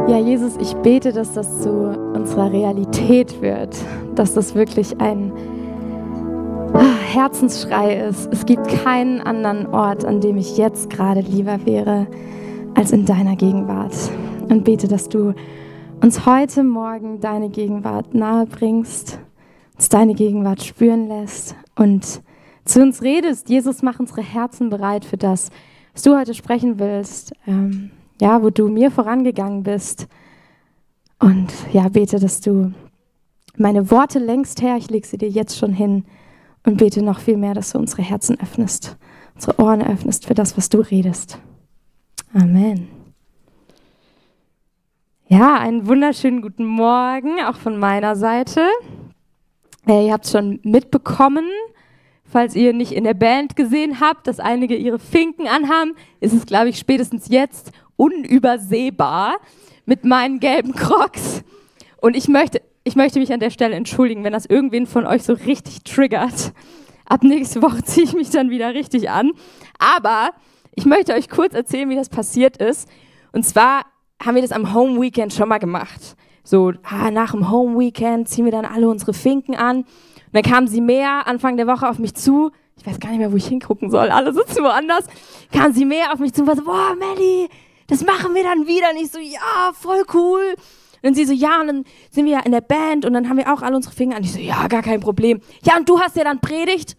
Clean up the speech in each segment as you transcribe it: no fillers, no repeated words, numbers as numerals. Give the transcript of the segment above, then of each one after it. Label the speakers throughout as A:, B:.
A: Ja, Jesus, ich bete, dass das zu unserer Realität wird, dass das wirklich ein Herzensschrei ist. Es gibt keinen anderen Ort, an dem ich jetzt gerade lieber wäre, als in deiner Gegenwart. Und bete, dass du uns heute Morgen deine Gegenwart nahe bringst, uns deine Gegenwart spüren lässt und zu uns redest. Jesus, mach unsere Herzen bereit für das, was du heute sprechen willst. Wo du mir vorangegangen bist. Und ja, bete, dass du meine Worte längst her, ich lege sie dir jetzt schon hin und bete noch viel mehr, dass du unsere Herzen öffnest, unsere Ohren öffnest für das, was du redest. Amen. Ja, einen wunderschönen guten Morgen, auch von meiner Seite. Ihr habt es schon mitbekommen, falls ihr nicht in der Band gesehen habt, dass einige ihre Finken anhaben, ist es, glaube ich, spätestens jetzt unübersehbar mit meinen gelben Crocs. Und ich möchte mich an der Stelle entschuldigen, wenn das irgendwen von euch so richtig triggert. Ab nächste Woche ziehe ich mich dann wieder richtig an. Aber ich möchte euch kurz erzählen, wie das passiert ist. Und zwar haben wir das am Home Weekend schon mal gemacht. So, nach dem Home Weekend ziehen wir dann alle unsere Finken an. Und dann kamen sie mehr Anfang der Woche auf mich zu. Ich weiß gar nicht mehr, wo ich hingucken soll. Alle sitzen woanders. Kamen sie mehr auf mich zu und war so, boah, Melli, das machen wir dann wieder. Und ich so, ja, voll cool. Und dann sie so, ja, und dann sind wir ja in der Band und dann haben wir auch alle unsere Finger an. Ich so, ja, gar kein Problem. Ja, und du hast ja dann Predigt.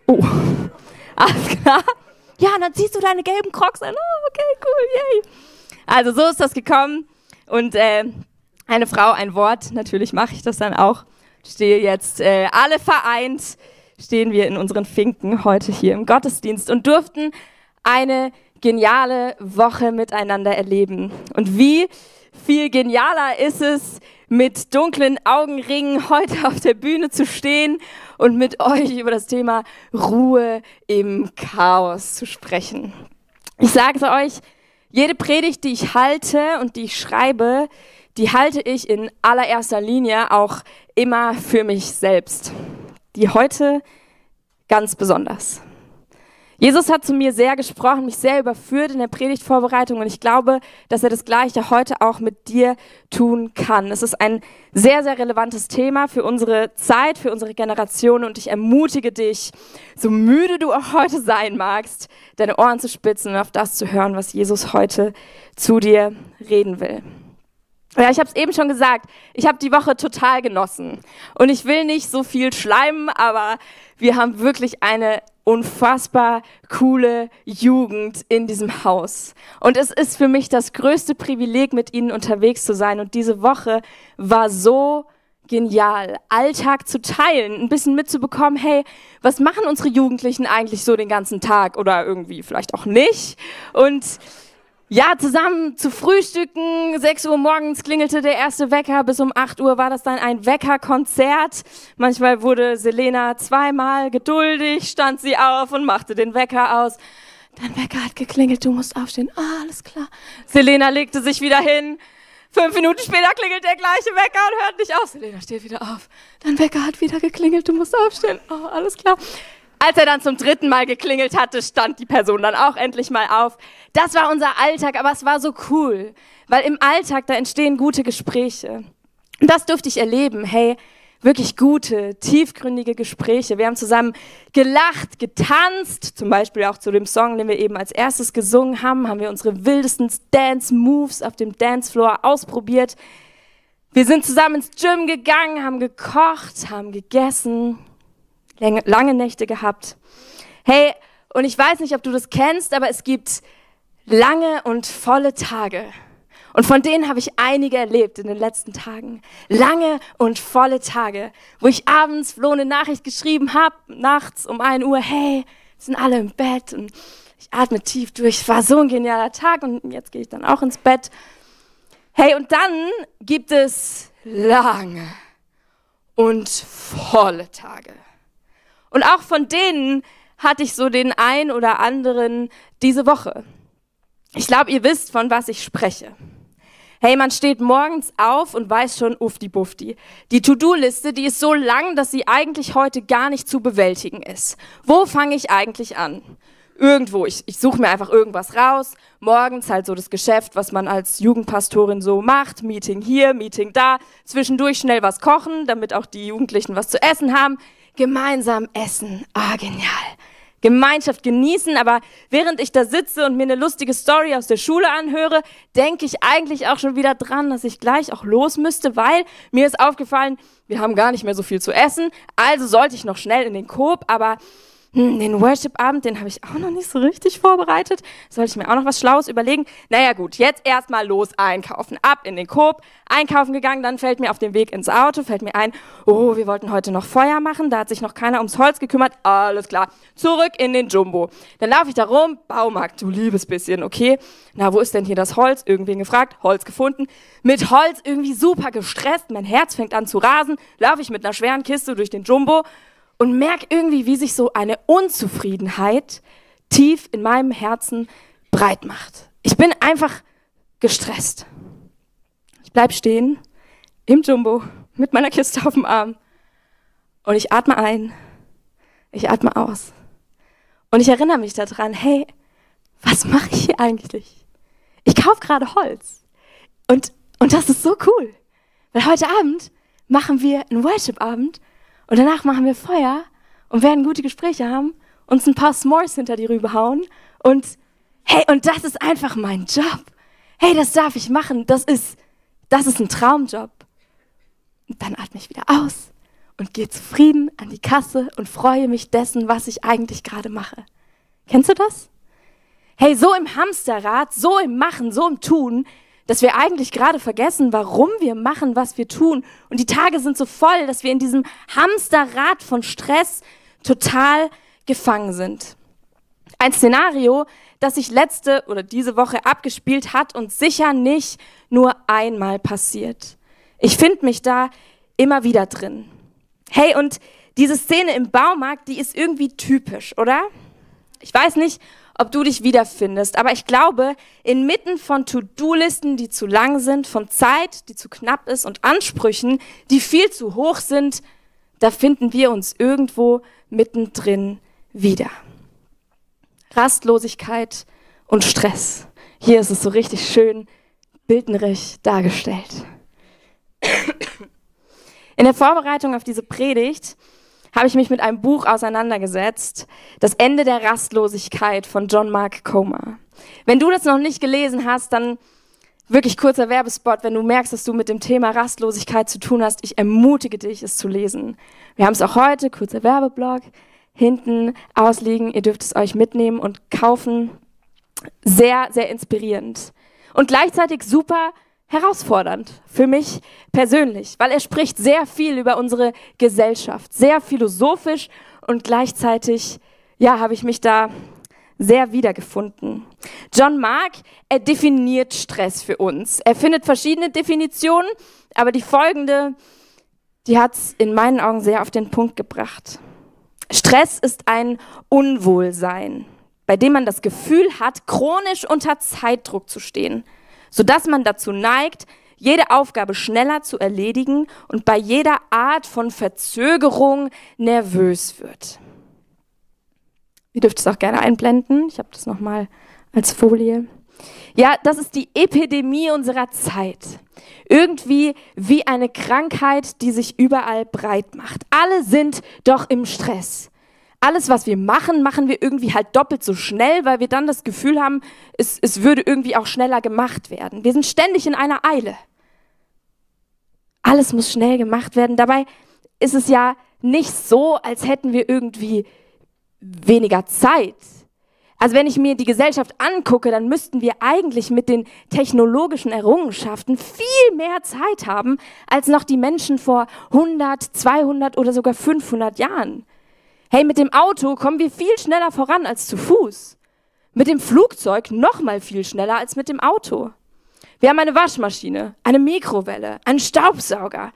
A: Oh, alles klar. Ja, und dann ziehst du deine gelben Crocs an. Oh, okay, cool, yay. Also so ist das gekommen. Und eine Frau, ein Wort. Natürlich mache ich das dann auch. Stehe jetzt alle vereint, stehen wir in unseren Finken heute hier im Gottesdienst und durften eine geniale Woche miteinander erleben. Und wie viel genialer ist es, mit dunklen Augenringen heute auf der Bühne zu stehen und mit euch über das Thema Ruhe im Chaos zu sprechen. Ich sage es euch, jede Predigt, die ich halte und die ich schreibe, die halte ich in allererster Linie auch immer für mich selbst. Die heute ganz besonders. Jesus hat zu mir sehr gesprochen, mich sehr überführt in der Predigtvorbereitung und ich glaube, dass er das Gleiche heute auch mit dir tun kann. Es ist ein sehr, sehr relevantes Thema für unsere Zeit, für unsere Generation und ich ermutige dich, so müde du auch heute sein magst, deine Ohren zu spitzen und auf das zu hören, was Jesus heute zu dir reden will. Ja, ich habe es eben schon gesagt, ich habe die Woche total genossen und ich will nicht so viel schleimen, aber wir haben wirklich eine unfassbar coole Jugend in diesem Haus. Und es ist für mich das größte Privileg, mit ihnen unterwegs zu sein. Und diese Woche war so genial, Alltag zu teilen, ein bisschen mitzubekommen, hey, was machen unsere Jugendlichen eigentlich so den ganzen Tag oder irgendwie vielleicht auch nicht? Und ja, zusammen zu frühstücken, 6 Uhr morgens klingelte der erste Wecker, bis um 8 Uhr war das dann ein Weckerkonzert. Manchmal wurde Selena zweimal geduldig, stand sie auf und machte den Wecker aus. Dein Wecker hat geklingelt, du musst aufstehen. Ah, alles klar. Selena legte sich wieder hin. 5 Minuten später klingelt der gleiche Wecker und hört nicht auf. Selena steht wieder auf. Dein Wecker hat wieder geklingelt, du musst aufstehen. Oh, alles klar. Als er dann zum 3. Mal geklingelt hatte, stand die Person dann auch endlich mal auf. Das war unser Alltag, aber es war so cool, weil im Alltag, da entstehen gute Gespräche. Und das durfte ich erleben, hey, wirklich gute, tiefgründige Gespräche. Wir haben zusammen gelacht, getanzt, zum Beispiel auch zu dem Song, den wir eben als erstes gesungen haben, haben wir unsere wildesten Dance-Moves auf dem Dancefloor ausprobiert. Wir sind zusammen ins Gym gegangen, haben gekocht, haben gegessen, lange Nächte gehabt. Hey, und ich weiß nicht, ob du das kennst, aber es gibt lange und volle Tage. Und von denen habe ich einige erlebt in den letzten Tagen. Lange und volle Tage, wo ich abends Flo eine Nachricht geschrieben habe, nachts um 1 Uhr, hey, sind alle im Bett und ich atme tief durch. Es war so ein genialer Tag und jetzt gehe ich dann auch ins Bett. Hey, und dann gibt es lange und volle Tage. Und auch von denen hatte ich so den ein oder anderen diese Woche. Ich glaube, ihr wisst, von was ich spreche. Hey, man steht morgens auf und weiß schon, ufdi-bufdi. Die To-Do-Liste, die ist so lang, dass sie eigentlich heute gar nicht zu bewältigen ist. Wo fange ich eigentlich an?
B: irgendwo, ich suche mir einfach irgendwas raus, morgens halt so das Geschäft, was man als Jugendpastorin so macht, Meeting hier, Meeting da, zwischendurch schnell was kochen, damit auch die Jugendlichen was zu essen haben, gemeinsam essen, genial. Gemeinschaft genießen, aber während ich da sitze und mir eine lustige Story aus der Schule anhöre, denke ich eigentlich auch schon wieder dran, dass ich gleich auch los müsste, weil mir ist aufgefallen, wir haben gar nicht mehr so viel zu essen, also sollte ich noch schnell in den Coop, aber den Worship-Abend, den habe ich auch noch nicht so richtig vorbereitet. Sollte ich mir auch noch was Schlaues überlegen. Naja gut, jetzt erstmal los einkaufen. Ab in den Coop, einkaufen gegangen, dann fällt mir auf dem Weg ins Auto, fällt mir ein, oh, wir wollten heute noch Feuer machen, da hat sich noch keiner ums Holz gekümmert. Alles klar, zurück in den Jumbo. Dann laufe ich da rum, Baumarkt, du liebes bisschen, okay. Na, wo ist denn hier das Holz? Irgendwen gefragt, Holz gefunden. Mit Holz irgendwie super gestresst, mein Herz fängt an zu rasen, laufe ich mit einer schweren Kiste durch den Jumbo und merke irgendwie, wie sich so eine Unzufriedenheit tief in meinem Herzen breit macht. Ich bin einfach gestresst. Ich bleib stehen im Jumbo mit meiner Kiste auf dem Arm und ich atme ein, ich atme aus. Und ich erinnere mich daran, hey, was mache ich hier eigentlich? Ich kaufe gerade Holz. Und das ist so cool, weil heute Abend machen wir einen Worship-Abend und danach machen wir Feuer und werden gute Gespräche haben, uns ein paar S'mores hinter die Rübe hauen und hey, und das ist einfach mein Job. Hey, das darf ich machen, das ist ein Traumjob. Und dann atme ich wieder aus und gehe zufrieden an die Kasse und freue mich dessen, was ich eigentlich gerade mache. Kennst du das? Hey, so im Hamsterrad, so im Machen, so im Tun, dass wir eigentlich gerade vergessen, warum wir machen, was wir tun. Und die Tage sind so voll, dass wir in diesem Hamsterrad von Stress total gefangen sind. Ein Szenario, das sich diese Woche abgespielt hat und sicher nicht nur einmal passiert. Ich finde mich da immer wieder drin. Hey, und diese Szene im Baumarkt, die ist irgendwie typisch, oder? Ich weiß nicht, ob du dich wiederfindest, aber ich glaube, inmitten von To-Do-Listen, die zu lang sind, von Zeit, die zu knapp ist und Ansprüchen, die viel zu hoch sind, da finden wir uns irgendwo mittendrin wieder. Rastlosigkeit und Stress. Hier ist es so richtig schön bildnerisch dargestellt. In der Vorbereitung auf diese Predigt habe ich mich mit einem Buch auseinandergesetzt, Das Ende der Rastlosigkeit von John Mark Comer. Wenn du das noch nicht gelesen hast, dann wirklich kurzer Werbespot, wenn du merkst, dass du mit dem Thema Rastlosigkeit zu tun hast, ich ermutige dich, es zu lesen. Wir haben es auch heute, kurzer Werbeblock, hinten ausliegen, ihr dürft es euch mitnehmen und kaufen. Sehr, sehr inspirierend. Und gleichzeitig super herausfordernd für mich persönlich, weil er spricht sehr viel über unsere Gesellschaft, sehr philosophisch und gleichzeitig, ja, habe ich mich da sehr wiedergefunden. John Mark, er definiert Stress für uns. Er findet verschiedene Definitionen, aber die folgende, die hat es in meinen Augen sehr auf den Punkt gebracht. Stress ist ein Unwohlsein, bei dem man das Gefühl hat, chronisch unter Zeitdruck zu stehen, sodass man dazu neigt, jede Aufgabe schneller zu erledigen und bei jeder Art von Verzögerung nervös wird. Ihr dürft es auch gerne einblenden. Ich habe das nochmal als Folie. Ja, das ist die Epidemie unserer Zeit. Irgendwie wie eine Krankheit, die sich überall breit macht. Alle sind doch im Stress. Alles, was wir machen, machen wir irgendwie halt doppelt so schnell, weil wir dann das Gefühl haben, es würde irgendwie auch schneller gemacht werden. Wir sind ständig in einer Eile. Alles muss schnell gemacht werden. Dabei ist es ja nicht so, als hätten wir irgendwie weniger Zeit. Also wenn ich mir die Gesellschaft angucke, dann müssten wir eigentlich mit den technologischen Errungenschaften viel mehr Zeit haben, als noch die Menschen vor 100, 200 oder sogar 500 Jahren. Hey, mit dem Auto kommen wir viel schneller voran als zu Fuß. Mit dem Flugzeug noch mal viel schneller als mit dem Auto. Wir haben eine Waschmaschine, eine Mikrowelle, einen Staubsauger.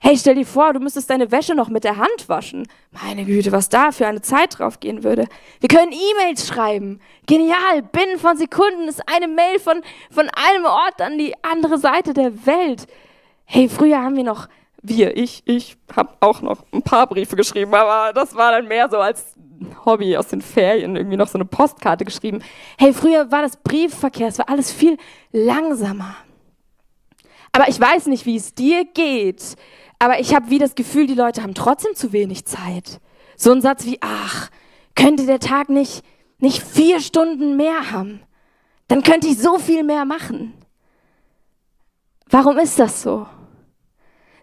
B: Hey, stell dir vor, du müsstest deine Wäsche noch mit der Hand waschen. Meine Güte, was da für eine Zeit drauf gehen würde. Wir können E-Mails schreiben. Genial, binnen von Sekunden ist eine Mail von einem Ort an die andere Seite der Welt. Hey, früher haben wir noch, ich habe auch noch ein paar Briefe geschrieben, aber das war dann mehr so als Hobby aus den Ferien irgendwie noch so eine Postkarte geschrieben. Hey, früher war das Briefverkehr, es war alles viel langsamer. Aber ich weiß nicht, wie es dir geht, aber ich habe wie das Gefühl, die Leute haben trotzdem zu wenig Zeit. So ein Satz wie, ach, könnte der Tag nicht 4 Stunden mehr haben? Dann könnte ich so viel mehr machen. Warum ist das so?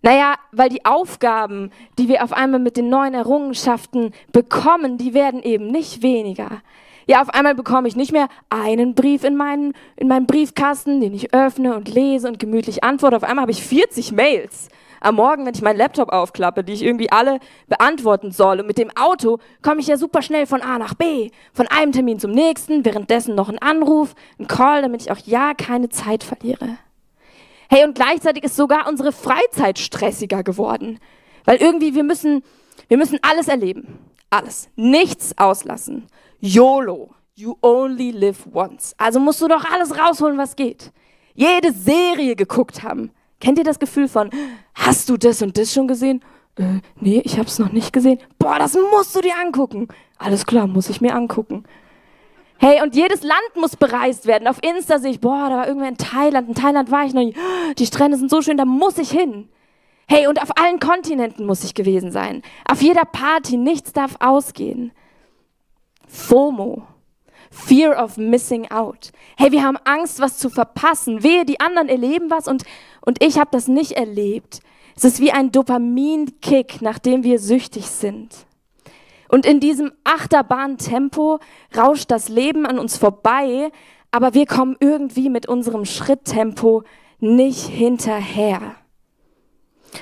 B: Naja, weil die Aufgaben, die wir auf einmal mit den neuen Errungenschaften bekommen, die werden eben nicht weniger. Ja, auf einmal bekomme ich nicht mehr einen Brief in meinen Briefkasten, den ich öffne und lese und gemütlich antworte. Auf einmal habe ich 40 Mails am Morgen, wenn ich meinen Laptop aufklappe, die ich irgendwie alle beantworten soll. Und mit dem Auto komme ich ja super schnell von A nach B, von einem Termin zum nächsten, währenddessen noch ein Anruf, ein Call, damit ich auch ja keine Zeit verliere. Hey, und gleichzeitig ist sogar unsere Freizeit stressiger geworden. Weil irgendwie wir müssen alles erleben. Alles. Nichts auslassen. YOLO. You only live once. Also musst du doch alles rausholen, was geht. Jede Serie geguckt haben. Kennt ihr das Gefühl von, hast du das und das schon gesehen? Nee, ich hab's noch nicht gesehen. Boah, das musst du dir angucken. Alles klar, muss ich mir angucken. Hey, und jedes Land muss bereist werden. Auf Insta sehe ich, boah, da war irgendwer in Thailand. In Thailand war ich noch nie. Die Strände sind so schön, da muss ich hin. Hey, und auf allen Kontinenten muss ich gewesen sein. Auf jeder Party, nichts darf ausgehen. FOMO. Fear of missing out. Hey, wir haben Angst, was zu verpassen. Wehe, die anderen erleben was und ich habe das nicht erlebt. Es ist wie ein Dopaminkick, nach dem wir süchtig sind. Und in diesem Achterbahn-Tempo rauscht das Leben an uns vorbei, aber wir kommen irgendwie mit unserem Schritttempo nicht hinterher.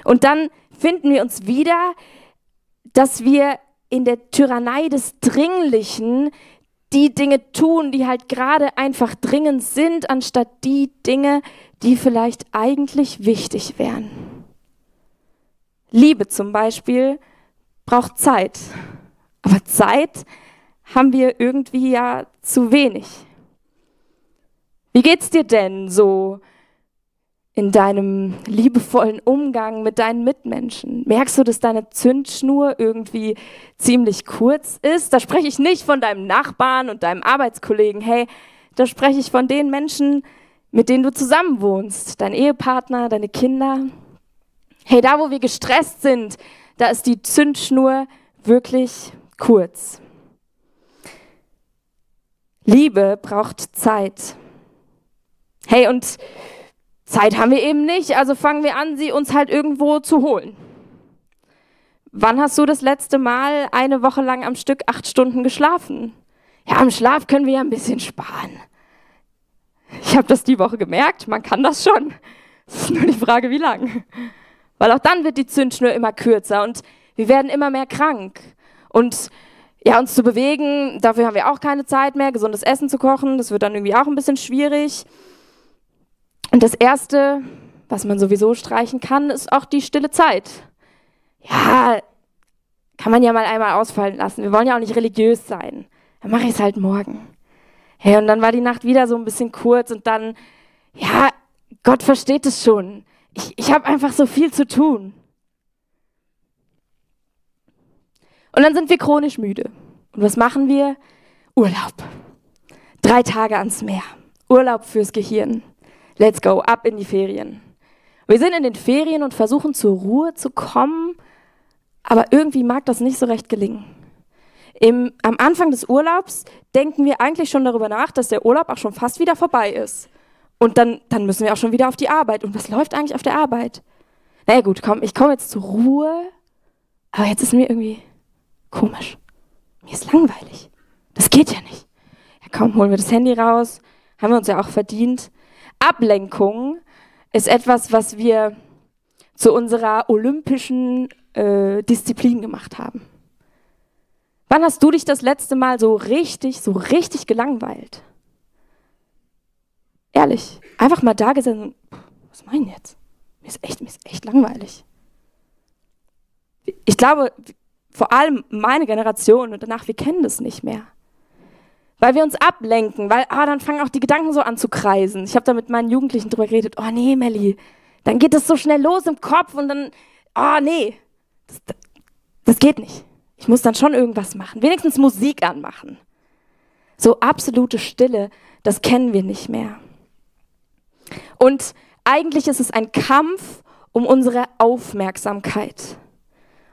B: Und dann finden wir uns wieder, dass wir in der Tyrannei des Dringlichen die Dinge tun, die halt gerade einfach dringend sind, anstatt die Dinge, die vielleicht eigentlich wichtig wären. Liebe zum Beispiel braucht Zeit. Aber Zeit haben wir irgendwie ja zu wenig. Wie geht's dir denn so in deinem liebevollen Umgang mit deinen Mitmenschen? Merkst du, dass deine Zündschnur irgendwie ziemlich kurz ist? Da spreche ich nicht von deinem Nachbarn und deinem Arbeitskollegen. Hey, da spreche ich von den Menschen, mit denen du zusammen wohnst. Dein Ehepartner, deine Kinder. Hey, da wo wir gestresst sind, da ist die Zündschnur wirklich kurz. Liebe braucht Zeit. Hey, und Zeit haben wir eben nicht, also fangen wir an, sie uns halt irgendwo zu holen. Wann hast du das letzte Mal eine Woche lang am Stück 8 Stunden geschlafen? Ja, am Schlaf können wir ja ein bisschen sparen. Ich habe das die Woche gemerkt, man kann das schon. Es ist nur die Frage, wie lang. Weil auch dann wird die Zündschnur immer kürzer und wir werden immer mehr krank. Und ja, uns zu bewegen, dafür haben wir auch keine Zeit mehr, gesundes Essen zu kochen, das wird dann irgendwie auch ein bisschen schwierig. Und das Erste, was man sowieso streichen kann, ist auch die stille Zeit. Ja, kann man ja mal einmal ausfallen lassen. Wir wollen ja auch nicht religiös sein. Dann mache ich es halt morgen. Hey, und dann war die Nacht wieder so ein bisschen kurz und dann, ja, Gott versteht es schon. Ich habe einfach so viel zu tun. Und dann sind wir chronisch müde. Und was machen wir? Urlaub. 3 Tage ans Meer. Urlaub fürs Gehirn. Let's go, ab in die Ferien. Wir sind in den Ferien und versuchen zur Ruhe zu kommen, aber irgendwie mag das nicht so recht gelingen. Am Anfang des Urlaubs denken wir eigentlich schon darüber nach, dass der Urlaub auch schon fast wieder vorbei ist. Und dann müssen wir auch schon wieder auf die Arbeit. Und was läuft eigentlich auf der Arbeit? Naja gut, komm, ich komme jetzt zur Ruhe, aber jetzt ist mir irgendwie komisch. Mir ist langweilig. Das geht ja nicht. Ja komm, holen wir das Handy raus. Haben wir uns ja auch verdient. Ablenkung ist etwas, was wir zu unserer olympischen Disziplin gemacht haben. Wann hast du dich das letzte Mal so richtig gelangweilt? Ehrlich, einfach mal da gesessen, was meinen jetzt? Mir ist echt langweilig. Ich glaube, vor allem meine Generation und danach, wir kennen das nicht mehr. Weil wir uns ablenken, weil dann fangen auch die Gedanken so an zu kreisen. Ich habe da mit meinen Jugendlichen drüber geredet, oh nee, Melli, dann geht das so schnell los im Kopf und dann, oh nee, das geht nicht. Ich muss dann schon irgendwas machen, wenigstens Musik anmachen. So absolute Stille, das kennen wir nicht mehr. Und eigentlich ist es ein Kampf um unsere Aufmerksamkeit.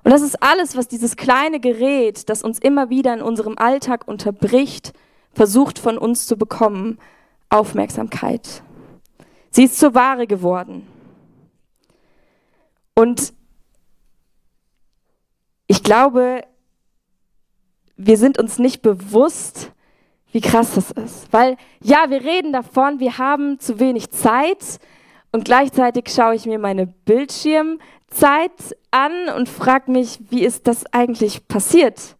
B: Und das ist alles, was dieses kleine Gerät, das uns immer wieder in unserem Alltag unterbricht, versucht von uns zu bekommen. Aufmerksamkeit. Sie ist zur Ware geworden. Und ich glaube, wir sind uns nicht bewusst, wie krass das ist. Weil, ja, wir reden davon, wir haben zu wenig Zeit und gleichzeitig schaue ich mir meine Bildschirmzeit an und frage mich, wie ist das eigentlich passiert?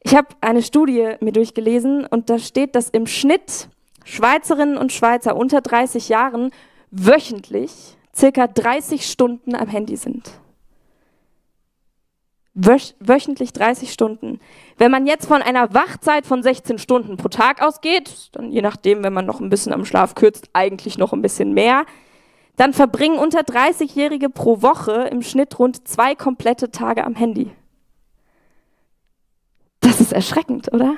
B: Ich habe eine Studie mir durchgelesen und da steht, dass im Schnitt Schweizerinnen und Schweizer unter 30 Jahren wöchentlich circa 30 Stunden am Handy sind. Wöchentlich 30 Stunden. Wenn man jetzt von einer Wachzeit von 16 Stunden pro Tag ausgeht, dann je nachdem, wenn man noch ein bisschen am Schlaf kürzt, eigentlich noch ein bisschen mehr, dann verbringen unter 30-Jährige pro Woche im Schnitt rund 2 komplette Tage am Handy. Das ist erschreckend, oder?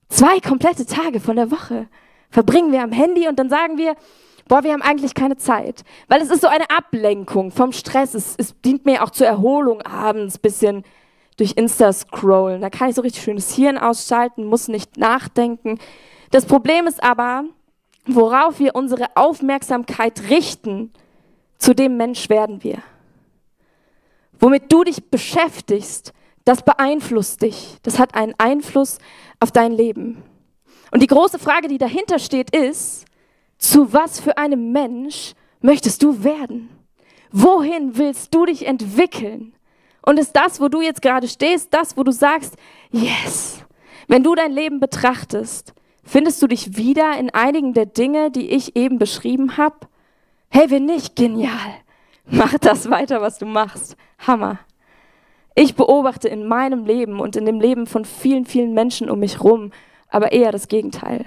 B: 2 komplette Tage von der Woche verbringen wir am Handy und dann sagen wir, boah, wir haben eigentlich keine Zeit. Weil es ist so eine Ablenkung vom Stress. Es dient mir auch zur Erholung abends, ein bisschen durch Insta scrollen. Da kann ich so richtig schön das Hirn ausschalten, muss nicht nachdenken. Das Problem ist aber, worauf wir unsere Aufmerksamkeit richten, zu dem Mensch werden wir. Womit du dich beschäftigst, das beeinflusst dich. Das hat einen Einfluss auf dein Leben. Und die große Frage, die dahinter steht, ist, zu was für einem Mensch möchtest du werden? Wohin willst du dich entwickeln? Und ist das, wo du jetzt gerade stehst, das, wo du sagst, yes. Wenn du dein Leben betrachtest, findest du dich wieder in einigen der Dinge, die ich eben beschrieben habe? Hey, wenn nicht, genial. Mach das weiter, was du machst. Hammer. Ich beobachte in meinem Leben und in dem Leben von vielen, vielen Menschen um mich rum, aber eher das Gegenteil.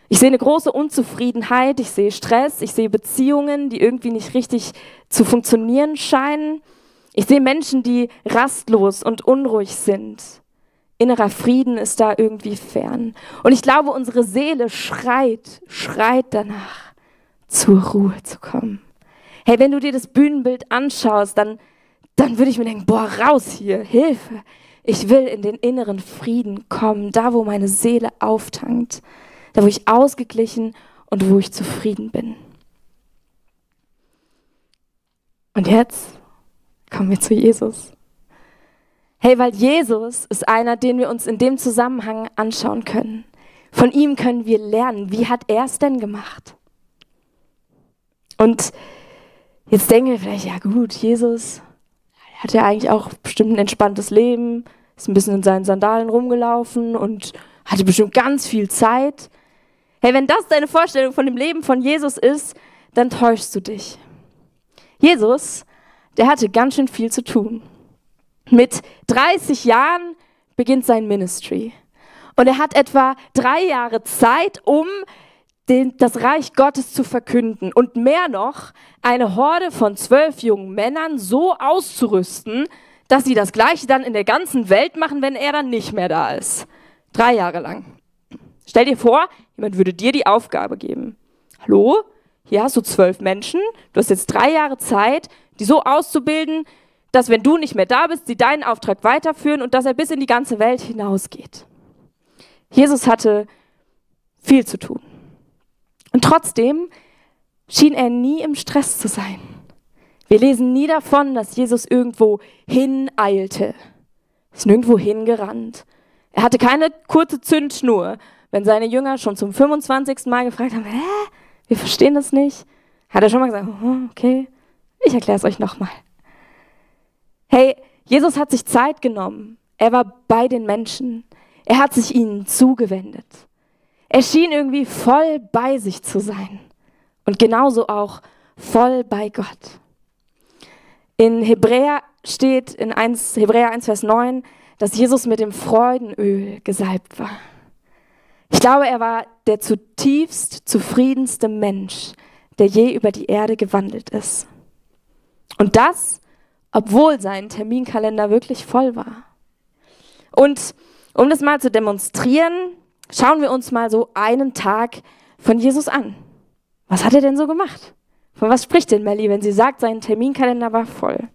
B: Ich sehe eine große Unzufriedenheit, ich sehe Stress, ich sehe Beziehungen, die irgendwie nicht richtig zu funktionieren scheinen. Ich sehe Menschen, die rastlos und unruhig sind. Innerer Frieden ist da irgendwie fern. Und ich glaube, unsere Seele schreit danach, zur Ruhe zu kommen. Hey, wenn du dir das Bühnenbild anschaust, dann würde ich mir denken, boah, raus hier, Hilfe. Ich will in den inneren Frieden kommen, da wo meine Seele auftankt, da wo ich ausgeglichen und wo ich zufrieden bin. Und jetzt kommen wir zu Jesus. Hey, weil Jesus ist einer, den wir uns in dem Zusammenhang anschauen können. Von ihm können wir lernen, wie hat er es denn gemacht? Und jetzt denken wir vielleicht, ja gut, Jesus hat ja eigentlich auch bestimmt ein entspanntes Leben, ist ein bisschen in seinen Sandalen rumgelaufen und hatte bestimmt ganz viel Zeit. Hey, wenn das deine Vorstellung von dem Leben von Jesus ist, dann täuschst du dich. Jesus, der hatte ganz schön viel zu tun. Mit 30 Jahren beginnt sein Ministry. Und er hat etwa 3 Jahre Zeit, um das Reich Gottes zu verkünden. Und mehr noch, eine Horde von 12 jungen Männern so auszurüsten, dass sie das Gleiche dann in der ganzen Welt machen, wenn er dann nicht mehr da ist. 3 Jahre lang. Stell dir vor, jemand würde dir die Aufgabe geben. Hallo, hier hast du 12 Menschen, du hast jetzt 3 Jahre Zeit, die so auszubilden, dass wenn du nicht mehr da bist, sie deinen Auftrag weiterführen und dass er bis in die ganze Welt hinausgeht. Jesus hatte viel zu tun. Und trotzdem schien er nie im Stress zu sein. Wir lesen nie davon, dass Jesus irgendwo hineilte. Er ist nirgendwo hingerannt. Er hatte keine kurze Zündschnur. Wenn seine Jünger schon zum 25. Mal gefragt haben, wir verstehen das nicht, hat er schon mal gesagt, okay, ich erkläre es euch nochmal. Hey, Jesus hat sich Zeit genommen. Er war bei den Menschen. Er hat sich ihnen zugewendet. Er schien irgendwie voll bei sich zu sein. Und genauso auch voll bei Gott. In Hebräer steht, in Hebräer 1, Vers 9, dass Jesus mit dem Freudenöl gesalbt war. Ich glaube, er war der zutiefst zufriedenste Mensch, der je über die Erde gewandelt ist. Und das, obwohl sein Terminkalender wirklich voll war. Und um das mal zu demonstrieren, schauen wir uns mal so einen Tag von Jesus an. Was hat er denn so gemacht? Von was spricht denn Melli, wenn sie sagt, sein Terminkalender war voll?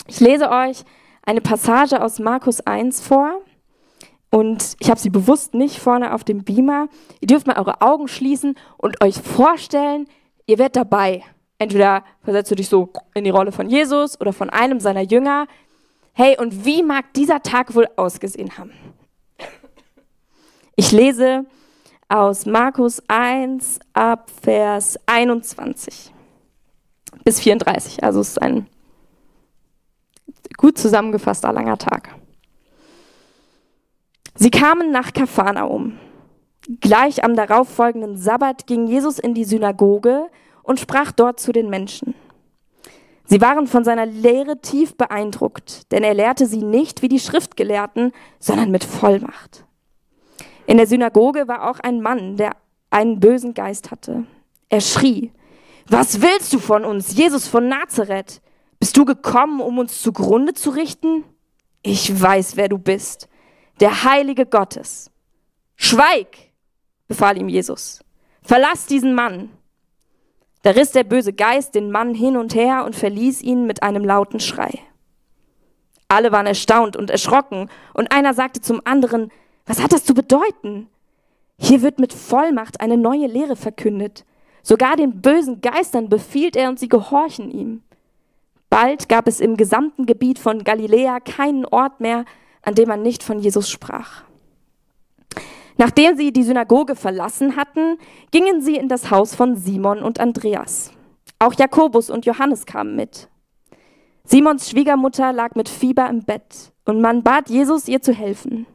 B: Ich lese euch eine Passage aus Markus 1 vor und ich habe sie bewusst nicht vorne auf dem Beamer. Ihr dürft mal eure Augen schließen und euch vorstellen, ihr werdet dabei. Entweder versetzt du dich so in die Rolle von Jesus oder von einem seiner Jünger. Hey, und wie mag dieser Tag wohl ausgesehen haben? Ich lese aus Markus 1 ab Vers 21 bis 34. Also es ist ein gut zusammengefasster langer Tag. Sie kamen nach Kapharnaum. Gleich am darauffolgenden Sabbat ging Jesus in die Synagoge und sprach dort zu den Menschen. Sie waren von seiner Lehre tief beeindruckt, denn er lehrte sie nicht wie die Schriftgelehrten, sondern mit Vollmacht. In der Synagoge war auch ein Mann, der einen bösen Geist hatte. Er schrie: Was willst du von uns, Jesus von Nazareth? Bist du gekommen, um uns zugrunde zu richten? Ich weiß, wer du bist, der Heilige Gottes. Schweig, befahl ihm Jesus. Verlass diesen Mann. Da riss der böse Geist den Mann hin und her und verließ ihn mit einem lauten Schrei. Alle waren erstaunt und erschrocken, und einer sagte zum anderen: Was hat das zu bedeuten? Hier wird mit Vollmacht eine neue Lehre verkündet. Sogar den bösen Geistern befiehlt er und sie gehorchen ihm. Bald gab es im gesamten Gebiet von Galiläa keinen Ort mehr, an dem man nicht von Jesus sprach. Nachdem sie die Synagoge verlassen hatten, gingen sie in das Haus von Simon und Andreas. Auch Jakobus und Johannes kamen mit. Simons Schwiegermutter lag mit Fieber im Bett und man bat Jesus, ihr zu helfen.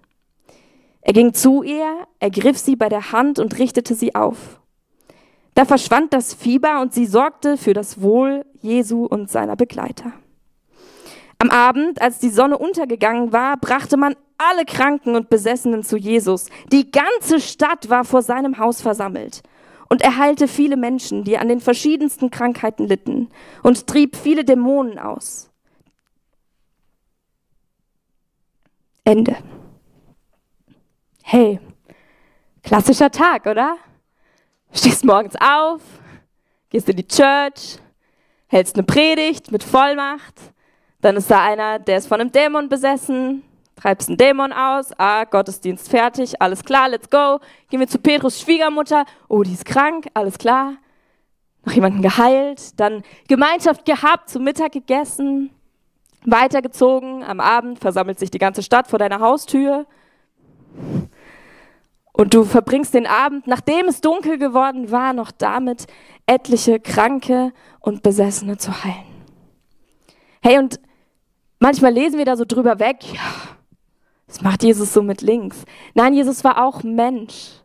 B: Er ging zu ihr, ergriff sie bei der Hand und richtete sie auf. Da verschwand das Fieber und sie sorgte für das Wohl Jesu und seiner Begleiter. Am Abend, als die Sonne untergegangen war, brachte man alle Kranken und Besessenen zu Jesus. Die ganze Stadt war vor seinem Haus versammelt. Und er heilte viele Menschen, die an den verschiedensten Krankheiten litten, und trieb viele Dämonen aus. Ende. Hey, klassischer Tag, oder? Stehst morgens auf, gehst in die Church, hältst eine Predigt mit Vollmacht, dann ist da einer, der ist von einem Dämon besessen, treibst einen Dämon aus, Gottesdienst fertig, alles klar, let's go. Gehen wir zu Petrus Schwiegermutter, oh, die ist krank, alles klar. Noch jemanden geheilt, dann Gemeinschaft gehabt, zu Mittag gegessen, weitergezogen, am Abend versammelt sich die ganze Stadt vor deiner Haustür. Und du verbringst den Abend, nachdem es dunkel geworden war, noch damit, etliche Kranke und Besessene zu heilen. Hey, und manchmal lesen wir da so drüber weg, ja, das macht Jesus so mit links. Nein, Jesus war auch Mensch.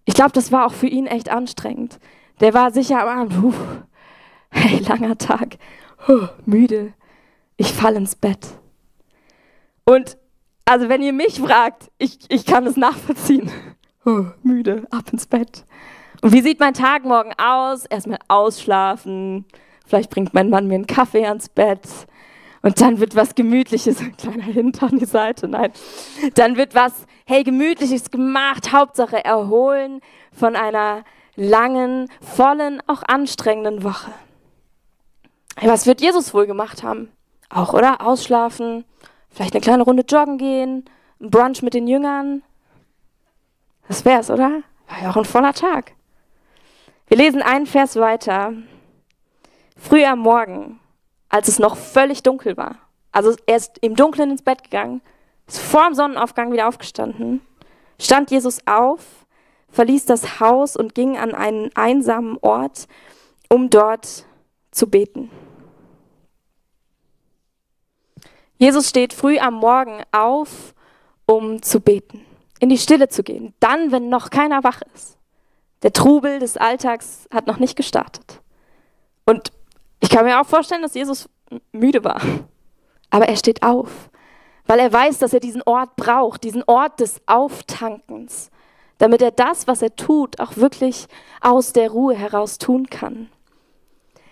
B: Ich glaube, das war auch für ihn echt anstrengend. Der war sicher am Abend, hey, langer Tag, müde, ich falle ins Bett. Und also wenn ihr mich fragt, ich kann es nachvollziehen. Müde, ab ins Bett. Und wie sieht mein Tag morgen aus? Erstmal ausschlafen. Vielleicht bringt mein Mann mir einen Kaffee ans Bett. Und dann wird was Gemütliches, ein kleiner Hintern an die Seite, nein. Dann wird was, hey, Gemütliches gemacht. Hauptsache erholen von einer langen, vollen, auch anstrengenden Woche. Hey, was wird Jesus wohl gemacht haben? Auch, oder? Ausschlafen, vielleicht eine kleine Runde joggen gehen, ein Brunch mit den Jüngern. Das wär's, oder? War ja auch ein voller Tag. Wir lesen einen Vers weiter. Früh am Morgen, als es noch völlig dunkel war, also er ist im Dunkeln ins Bett gegangen, ist vor dem Sonnenaufgang wieder aufgestanden, stand Jesus auf, verließ das Haus und ging an einen einsamen Ort, um dort zu beten. Jesus steht früh am Morgen auf, um zu beten, in die Stille zu gehen, dann, wenn noch keiner wach ist. Der Trubel des Alltags hat noch nicht gestartet. Und ich kann mir auch vorstellen, dass Jesus müde war. Aber er steht auf, weil er weiß, dass er diesen Ort braucht, diesen Ort des Auftankens, damit er das, was er tut, auch wirklich aus der Ruhe heraus tun kann.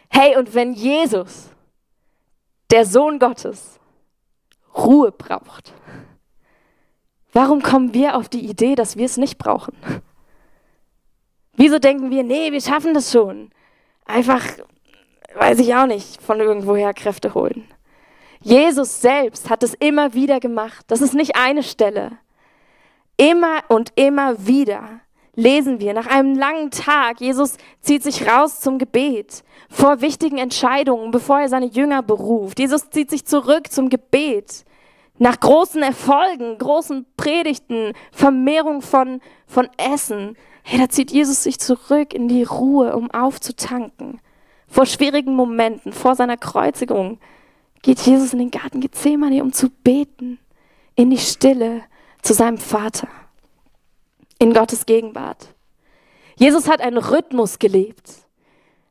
B: Hey, und wenn Jesus, der Sohn Gottes, Ruhe braucht, Warum kommen wir auf die Idee, dass wir es nicht brauchen? Wieso denken wir, nee, wir schaffen das schon? Einfach, weiß ich auch nicht, von irgendwoher Kräfte holen. Jesus selbst hat es immer wieder gemacht. Das ist nicht eine Stelle. Immer und immer wieder lesen wir nach einem langen Tag, Jesus zieht sich raus zum Gebet, vor wichtigen Entscheidungen, bevor er seine Jünger beruft. Jesus zieht sich zurück zum Gebet. Nach großen Erfolgen, großen Predigten, Vermehrung von Essen. Hey, da zieht Jesus sich zurück in die Ruhe, um aufzutanken. Vor schwierigen Momenten, vor seiner Kreuzigung, geht Jesus in den Garten Gethsemane, um zu beten. In die Stille zu seinem Vater. In Gottes Gegenwart. Jesus hat einen Rhythmus gelebt.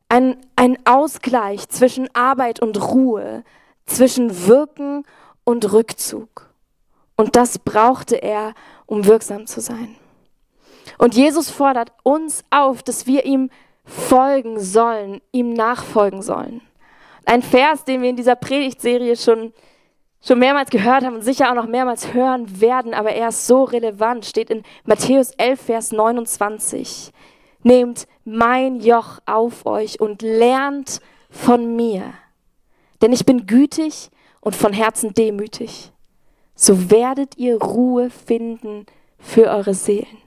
B: Ein Ausgleich zwischen Arbeit und Ruhe, zwischen Wirken und Rückzug. Und das brauchte er, um wirksam zu sein. Und Jesus fordert uns auf, dass wir ihm folgen sollen, ihm nachfolgen sollen. Ein Vers, den wir in dieser Predigtserie schon mehrmals gehört haben und sicher auch noch mehrmals hören werden, aber er ist so relevant, steht in Matthäus 11, Vers 29. Nehmt mein Joch auf euch und lernt von mir, denn ich bin gütig und von Herzen demütig. So werdet ihr Ruhe finden für eure Seelen.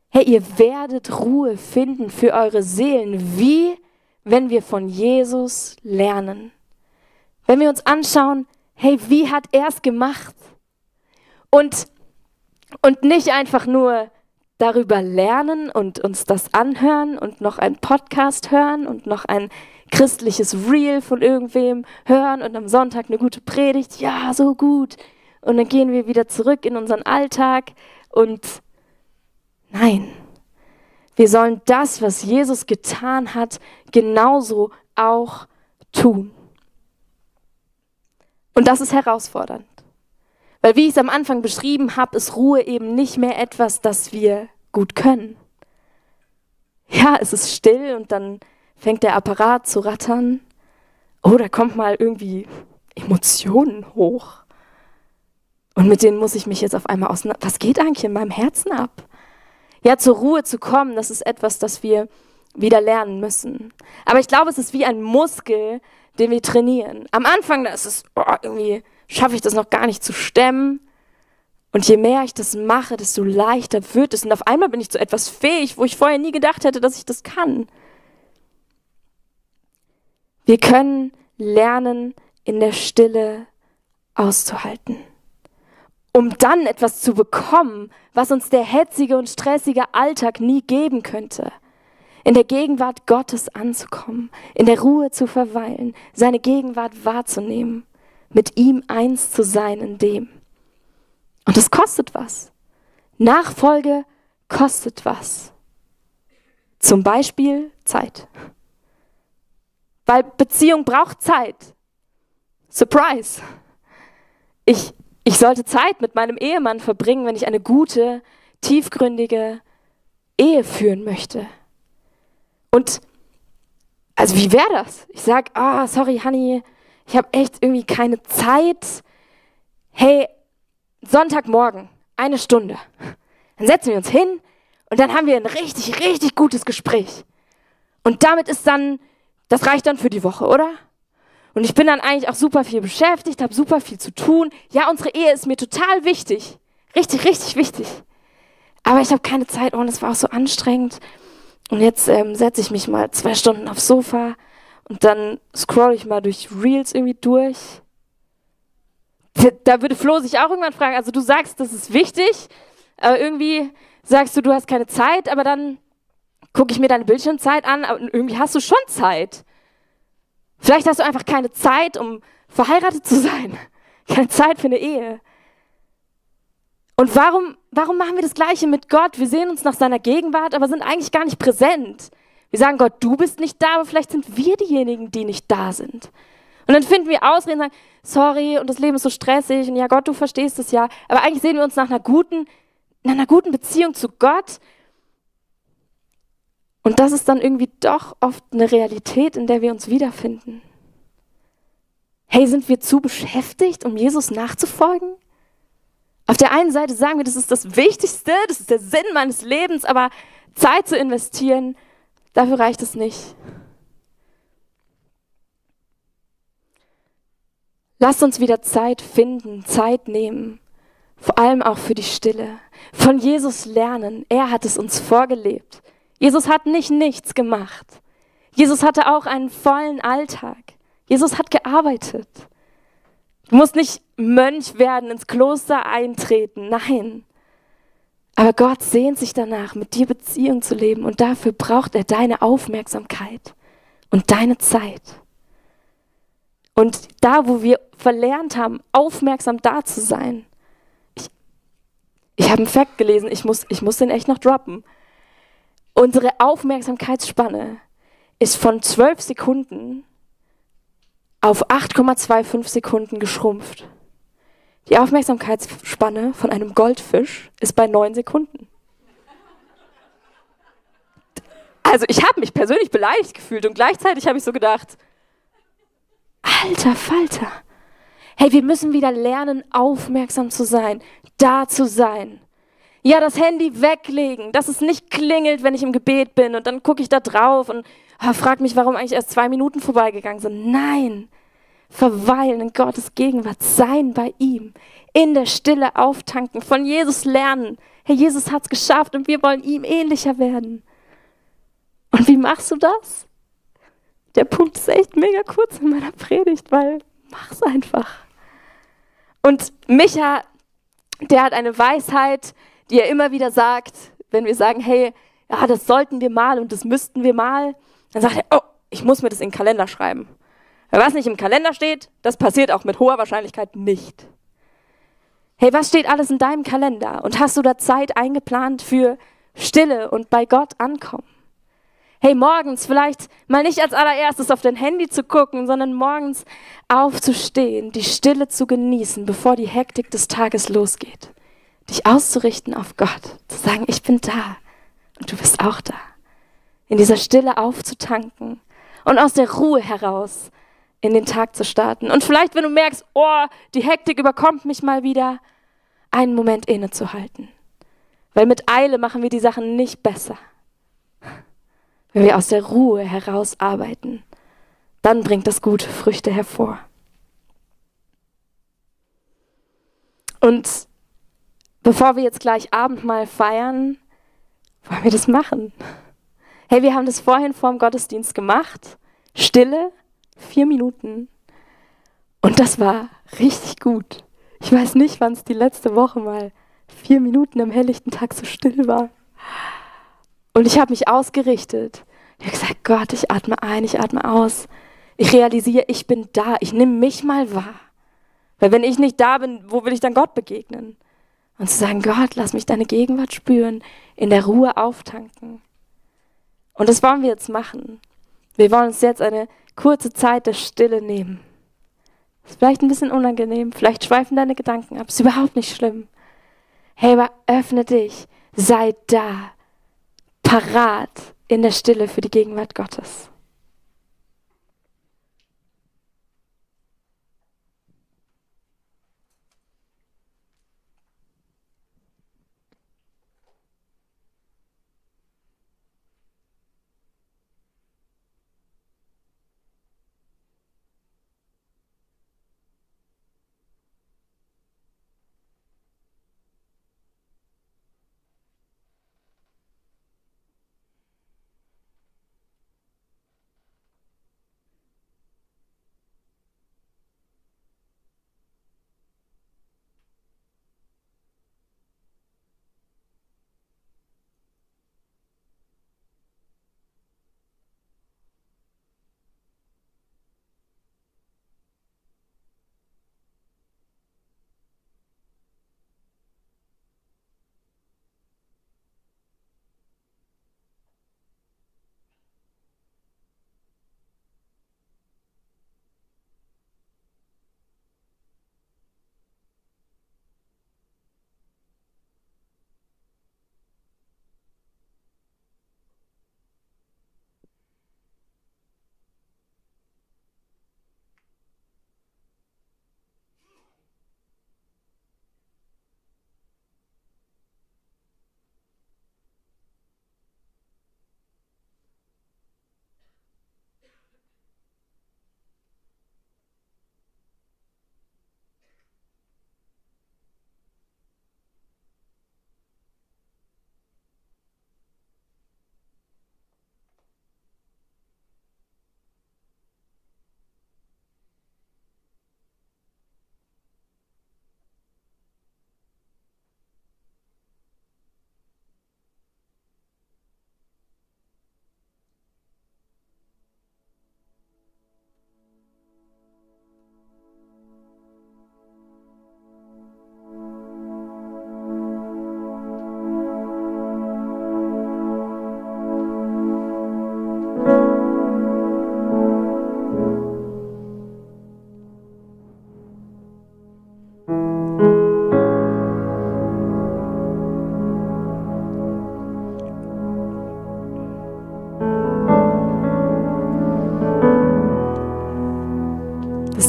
B: Hey, ihr werdet Ruhe finden für eure Seelen. Wie? Wenn wir von Jesus lernen. Wenn wir uns anschauen, hey, wie hat er es gemacht? Und nicht einfach nur darüber lernen und uns das anhören und noch einen Podcast hören und noch ein christliches Reel von irgendwem hören und am Sonntag eine gute Predigt, ja, so gut. Und dann gehen wir wieder zurück in unseren Alltag und nein, wir sollen das, was Jesus getan hat, genauso auch tun. Und das ist herausfordernd. Weil wie ich es am Anfang beschrieben habe, ist Ruhe eben nicht mehr etwas, das wir gut können. Ja, es ist still und dann fängt der Apparat zu rattern. Oh, da kommt mal irgendwie Emotionen hoch. Und mit denen muss ich mich jetzt auf einmal auseinander... Was geht eigentlich in meinem Herzen ab? Ja, zur Ruhe zu kommen, das ist etwas, das wir wieder lernen müssen. Aber ich glaube, es ist wie ein Muskel, den wir trainieren. Am Anfang, da ist es, irgendwie schaffe ich das noch gar nicht zu stemmen. Und je mehr ich das mache, desto leichter wird es. Und auf einmal bin ich zu etwas fähig, wo ich vorher nie gedacht hätte, dass ich das kann. Wir können lernen, in der Stille auszuhalten, um dann etwas zu bekommen, was uns der hetzige und stressige Alltag nie geben könnte. In der Gegenwart Gottes anzukommen, in der Ruhe zu verweilen, seine Gegenwart wahrzunehmen, mit ihm eins zu sein in dem. Und es kostet was. Nachfolge kostet was. Zum Beispiel Zeit. Weil Beziehung braucht Zeit. Surprise! Ich sollte Zeit mit meinem Ehemann verbringen, wenn ich eine gute, tiefgründige Ehe führen möchte. Und, also wie wäre das? Ich sage, sorry, Honey, ich habe echt irgendwie keine Zeit. Hey, Sonntagmorgen, 1 Stunde. Dann setzen wir uns hin und dann haben wir ein richtig, richtig gutes Gespräch. Und damit ist dann, das reicht dann für die Woche, oder? Und ich bin dann eigentlich auch super viel beschäftigt, habe super viel zu tun. Ja, unsere Ehe ist mir total wichtig. Richtig, richtig wichtig. Aber ich habe keine Zeit und es war auch so anstrengend. Und jetzt setze ich mich mal 2 Stunden aufs Sofa und dann scroll ich mal durch Reels irgendwie durch. Da würde Flo sich auch irgendwann fragen, also du sagst, das ist wichtig, aber irgendwie sagst du hast keine Zeit, aber dann gucke ich mir deine Bildschirmzeit an und irgendwie hast du schon Zeit. Vielleicht hast du einfach keine Zeit, um verheiratet zu sein. Keine Zeit für eine Ehe. Und warum machen wir das Gleiche mit Gott? Wir sehen uns nach seiner Gegenwart, aber sind eigentlich gar nicht präsent. Wir sagen, Gott, du bist nicht da, aber vielleicht sind wir diejenigen, die nicht da sind. Und dann finden wir Ausreden und sagen, sorry, und das Leben ist so stressig und ja, Gott, du verstehst es ja. Aber eigentlich sehen wir uns nach einer guten Beziehung zu Gott. Und das ist dann irgendwie doch oft eine Realität, in der wir uns wiederfinden. Hey, sind wir zu beschäftigt, um Jesus nachzufolgen? Auf der einen Seite sagen wir, das ist das Wichtigste, das ist der Sinn meines Lebens, aber Zeit zu investieren, dafür reicht es nicht. Lasst uns wieder Zeit finden, Zeit nehmen, vor allem auch für die Stille. Von Jesus lernen, er hat es uns vorgelebt. Jesus hat nicht nichts gemacht. Jesus hatte auch einen vollen Alltag. Jesus hat gearbeitet. Du musst nicht Mönch werden, ins Kloster eintreten, nein. Aber Gott sehnt sich danach, mit dir Beziehung zu leben und dafür braucht er deine Aufmerksamkeit und deine Zeit. Und da, wo wir verlernt haben, aufmerksam da zu sein. Ich habe einen Fact gelesen, ich muss den echt noch droppen. Unsere Aufmerksamkeitsspanne ist von 12 Sekunden auf 8,25 Sekunden geschrumpft. Die Aufmerksamkeitsspanne von einem Goldfisch ist bei 9 Sekunden. Also ich habe mich persönlich beleidigt gefühlt und gleichzeitig habe ich so gedacht, alter Falter, hey, wir müssen wieder lernen, aufmerksam zu sein, da zu sein. Ja, das Handy weglegen, dass es nicht klingelt, wenn ich im Gebet bin und dann gucke ich da drauf und frag mich, warum eigentlich erst 2 Minuten vorbeigegangen sind. Nein, verweilen in Gottes Gegenwart, sein bei ihm, in der Stille auftanken, von Jesus lernen. Hey, Jesus hat's geschafft und wir wollen ihm ähnlicher werden. Und wie machst du das? Der Punkt ist echt mega kurz in meiner Predigt, weil mach's einfach. Und Micha, der hat eine Weisheit, die er immer wieder sagt, wenn wir sagen, hey, ja, das sollten wir mal und das müssten wir mal, dann sagt er, oh, ich muss mir das in den Kalender schreiben. Weil was nicht im Kalender steht, das passiert auch mit hoher Wahrscheinlichkeit nicht. Hey, was steht alles in deinem Kalender? Und hast du da Zeit eingeplant für Stille und bei Gott ankommen? Hey, morgens vielleicht mal nicht als allererstes auf dein Handy zu gucken, sondern morgens aufzustehen, die Stille zu genießen, bevor die Hektik des Tages losgeht. Dich auszurichten auf Gott, zu sagen, ich bin da und du bist auch da. In dieser Stille aufzutanken und aus der Ruhe heraus in den Tag zu starten. Und vielleicht, wenn du merkst, oh, die Hektik überkommt mich mal wieder, einen Moment innezuhalten. Weil mit Eile machen wir die Sachen nicht besser. Wenn wir aus der Ruhe heraus arbeiten, dann bringt das gute Früchte hervor. Und bevor wir jetzt gleich Abendmahl feiern, wollen wir das machen. Hey, wir haben das vorhin vor dem Gottesdienst gemacht. Stille, 4 Minuten. Und das war richtig gut. Ich weiß nicht, wann es die letzte Woche mal 4 Minuten am helllichten Tag so still war. Und ich habe mich ausgerichtet. Ich habe gesagt, Gott, ich atme ein, ich atme aus. Ich realisiere, ich bin da. Ich nehme mich mal wahr. Weil wenn ich nicht da bin, wo will ich dann Gott begegnen? Und zu sagen, Gott, lass mich deine Gegenwart spüren, in der Ruhe auftanken. Und das wollen wir jetzt machen. Wir wollen uns jetzt eine kurze Zeit der Stille nehmen. Ist vielleicht ein bisschen unangenehm, vielleicht schweifen deine Gedanken ab, ist überhaupt nicht schlimm. Hey, aber öffne dich, sei da, parat in der Stille für die Gegenwart Gottes.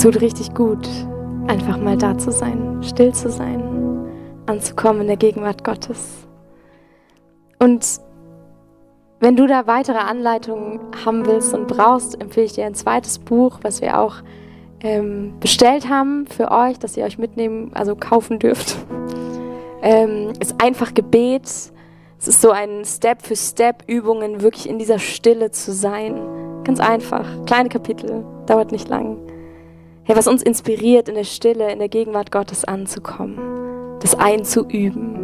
A: tut richtig gut, einfach mal da zu sein, still zu sein, anzukommen in der Gegenwart Gottes. Und wenn du da weitere Anleitungen haben willst und brauchst, empfehle ich dir ein zweites Buch, was wir auch bestellt haben für euch, dass ihr euch mitnehmen, also kaufen dürft. Ist einfach Gebet. Es ist so ein Step-für-Step-Übungen, wirklich in dieser Stille zu sein. Ganz einfach, kleine Kapitel, dauert nicht lang. Hey, was uns inspiriert, in der Stille, in der Gegenwart Gottes anzukommen, das einzuüben.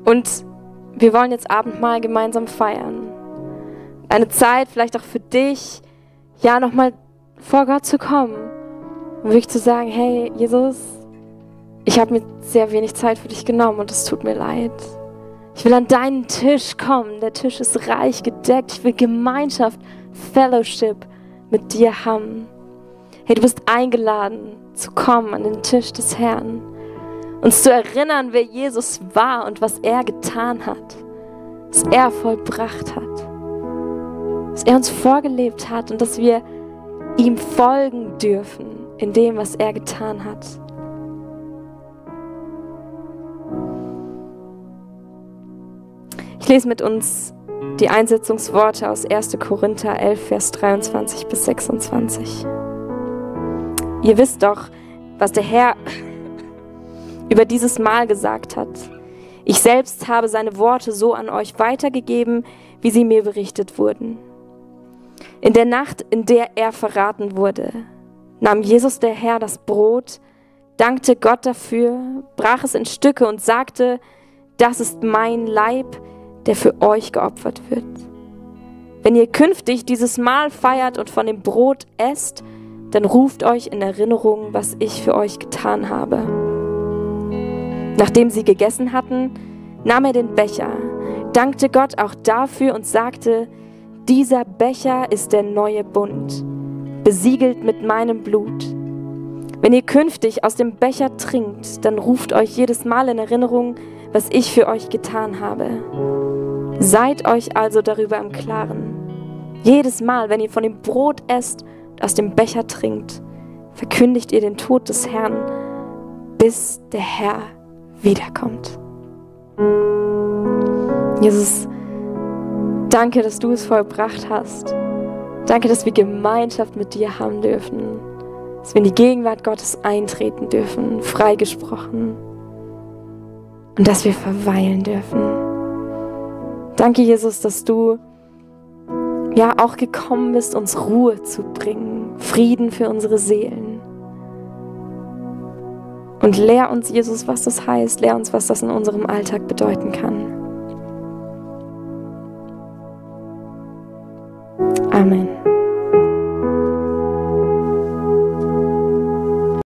A: Und wir wollen jetzt Abendmahl gemeinsam feiern. Eine Zeit vielleicht auch für dich, ja, nochmal vor Gott zu kommen und wirklich zu sagen, hey, Jesus, ich habe mir sehr wenig Zeit für dich genommen und es tut mir leid. Ich will an deinen Tisch kommen, der Tisch ist reich gedeckt, ich will Gemeinschaft, Fellowship mit dir haben. Hey, du bist eingeladen zu kommen an den Tisch des Herrn, uns zu erinnern, wer Jesus war und was er getan hat, was er vollbracht hat, dass er uns vorgelebt hat und dass wir ihm folgen dürfen in dem, was er getan hat. Ich lese mit uns die Einsetzungsworte aus 1. Korinther 11, Vers 23 bis 26. Ihr wisst doch, was der Herr über dieses Mahl gesagt hat. Ich selbst habe seine Worte so an euch weitergegeben, wie sie mir berichtet wurden. In der Nacht, in der er verraten wurde, nahm Jesus der Herr das Brot, dankte Gott dafür, brach es in Stücke und sagte, das ist mein Leib, der für euch geopfert wird. Wenn ihr künftig dieses Mahl feiert und von dem Brot esst, dann ruft euch in Erinnerung, was ich für euch getan habe. Nachdem sie gegessen hatten, nahm er den Becher, dankte Gott auch dafür und sagte, dieser Becher ist der neue Bund, besiegelt mit meinem Blut. Wenn ihr künftig aus dem Becher trinkt, dann ruft euch jedes Mal in Erinnerung, was ich für euch getan habe. Seid euch also darüber im Klaren. Jedes Mal, wenn ihr von dem Brot esst und aus dem Becher trinkt, verkündigt ihr den Tod des Herrn, bis der Herr wiederkommt. Jesus, danke, dass du es vollbracht hast. Danke, dass wir Gemeinschaft mit dir haben dürfen. Dass wir in die Gegenwart Gottes eintreten dürfen, freigesprochen. Und dass wir verweilen dürfen. Danke, Jesus, dass du ja auch gekommen bist, uns Ruhe zu bringen, Frieden für unsere Seelen. Und lehr uns, Jesus, was das heißt. Lehr uns, was das in unserem Alltag bedeuten kann. Amen.